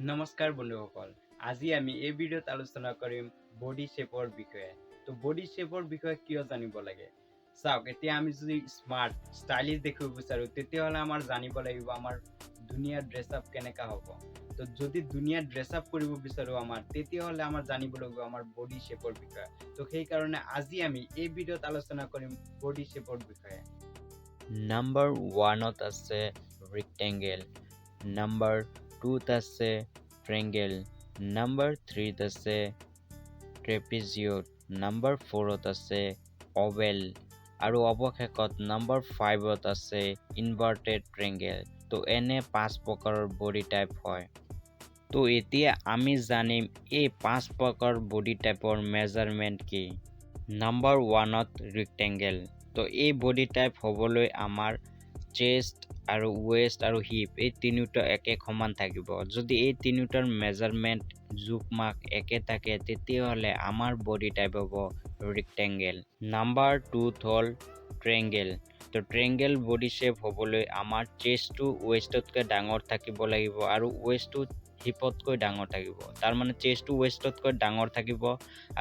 নমস্কাৰ বন্ধুসকল, আজি আমি এই ভিডিঅ'ত আলোচনা কৰিম বডি শ্বেপৰ বিষয়ে। তো বডি শ্বেপৰ বিষয়ে কিয় জানিব লাগে? চাওক, এতিয়া আমি যদি স্মাৰ্ট, ষ্টাইলিছ দেখিব বিচাৰোঁ, তেতিয়াহ'লে আমাৰ জানিব লাগিব আমাৰ ধুনীয়া ড্ৰেছ আপ কেনেকা হ'ব। তো যদি ধুনীয়া ড্ৰেছ আপ কৰিব বিচাৰোঁ আমাৰ, তেতিয়াহ'লে আমাৰ জানিব লাগিব আমাৰ বডি শ্বেপৰ বিষয়ে। তো সেইকাৰণে আজি আমি এই ভিডিঅ'ত আলোচনা কৰিম বডি শ্বেপৰ বিষয়ে। নাম্বাৰ ওৱানত আছে ৰেক্টেংগেল, নাম্বাৰ টুত আছে ট্ৰেংগেল, নাম্বাৰ থ্ৰীত আছে ট্ৰেপিজিয়ড, নাম্বাৰ ফ'ৰত আছে অভেল আৰু অৱশেষত নাম্বাৰ ফাইভত আছে ইনভাৰ্টেড ট্ৰেংগেল। তো এনে পাঁচ প্ৰকাৰৰ বডি টাইপ হয়। তো এতিয়া আমি জানিম এই পাঁচ প্ৰকাৰৰ বডি টাইপৰ মেজাৰমেণ্ট কি। নাম্বাৰ ওৱানত ৰেক্টেংগেল। তো এই বডি টাইপ হ'বলৈ আমাৰ চেষ্ট আৰু ৱেষ্ট আৰু হিপ, এই তিনিওটা একে সমান থাকিব। যদি এই তিনিওটাৰ মেজাৰমেণ্ট, জোখ মাখ একে থাকে, তেতিয়াহ'লে আমাৰ বডি টাইপ হ'ব ৰেক্টেংগেল। নাম্বাৰ টুত হ'ল ট্ৰেংগেল। তো ট্ৰেংগেল বডি শ্বেপ হ'বলৈ আমাৰ চেষ্টটো ৱেষ্টতকৈ ডাঙৰ থাকিব লাগিব আৰু ৱেষ্টটো হিপতকৈ ডাঙৰ থাকিব। তাৰমানে চেষ্টটো ৱেষ্টতকৈ ডাঙৰ থাকিব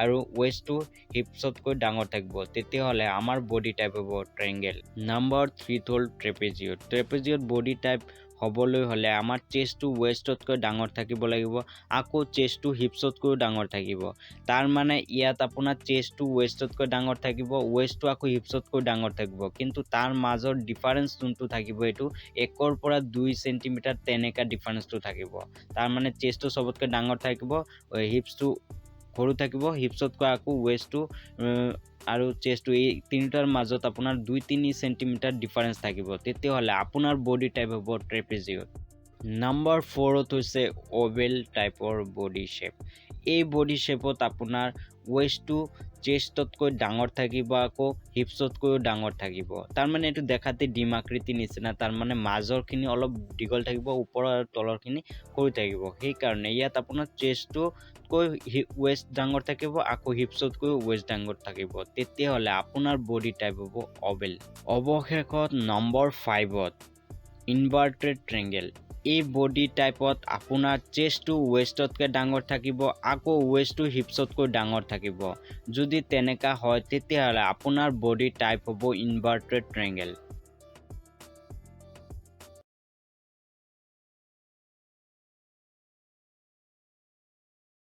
আৰু ৱেষ্টটো হিপছতকৈ ডাঙৰ থাকিব, তেতিয়াহ'লে আমাৰ বডি টাইপ হ'ব ট্ৰেংগেল। নাম্বাৰ থ্ৰীত হ'ল ট্ৰেপেজিয়ড। ট্ৰেপেজিয়ড বডি টাইপ হ'বলৈ হ'লে আমাৰ চেষ্টটো ৱেষ্টতকৈ ডাঙৰ থাকিব লাগিব, আকৌ চেষ্টটো হিপছতকৈও ডাঙৰ থাকিব। তাৰমানে ইয়াত আপোনাৰ চেষ্টটো ৱেষ্টতকৈ ডাঙৰ থাকিব, ৱেষ্টটো আকৌ হিপছতকৈ ডাঙৰ থাকিব, কিন্তু তাৰ মাজৰ ডিফাৰেঞ্চ যোনটো থাকিব, এইটো 1ৰ পৰা 2 চেণ্টিমিটাৰ তেনেকা ডিফাৰেঞ্চটো থাকিব। তাৰমানে চেষ্টটো চবতকৈ ডাঙৰ থাকিব, হিপছটো সৰু থাকিব, হিপছতকৈ আকৌ ৱেষ্টটো আৰু চেষ্টটো, এই তিনিটাৰ মাজত আপোনাৰ 2-3 চেণ্টিমিটাৰ ডিফাৰেঞ্চ থাকিব, তেতিয়াহ'লে আপোনাৰ বডি টাইপ হ'ব ট্ৰেপেজিয়ড। নাম্বাৰ ফ'ৰত হৈছে অভেল টাইপৰ বডি শ্বেপ। এই বডি শ্বেপত আপোনাৰ ৱেষ্টটো চেষ্টতকৈ ডাঙৰ থাকিব, আকৌ হিপছতকৈও ডাঙৰ থাকিব। তাৰমানে এইটো দেখাতে ডিম আকৃতিৰ নিচিনা। তাৰমানে মাজৰখিনি অলপ দীঘল থাকিব, ওপৰৰ আৰু তলৰখিনি সৰু থাকিব। সেইকাৰণে ইয়াত আপোনাৰ চেষ্টটোতকৈ ৱেষ্ট ডাঙৰ থাকিব, আকৌ হিপছতকৈও ৱেষ্ট ডাঙৰ থাকিব, তেতিয়াহ'লে আপোনাৰ বডি টাইপ হ'ব অভেল। অৱশেষত নম্বৰ ফাইভত ইনভাৰ্টেড ট্ৰেংগেল। এই বডি টাইপত আপোনাৰ চেষ্টটো ৱেষ্টতকৈ ডাঙৰ থাকিব, আকৌ ৱেষ্টটো হিপছতকৈ ডাঙৰ থাকিব। যদি তেনেকা হয়, তেতিয়াহ'লে আপোনাৰ বডি টাইপ হ'ব ইনভাৰ্টেড ট্ৰেংগেল।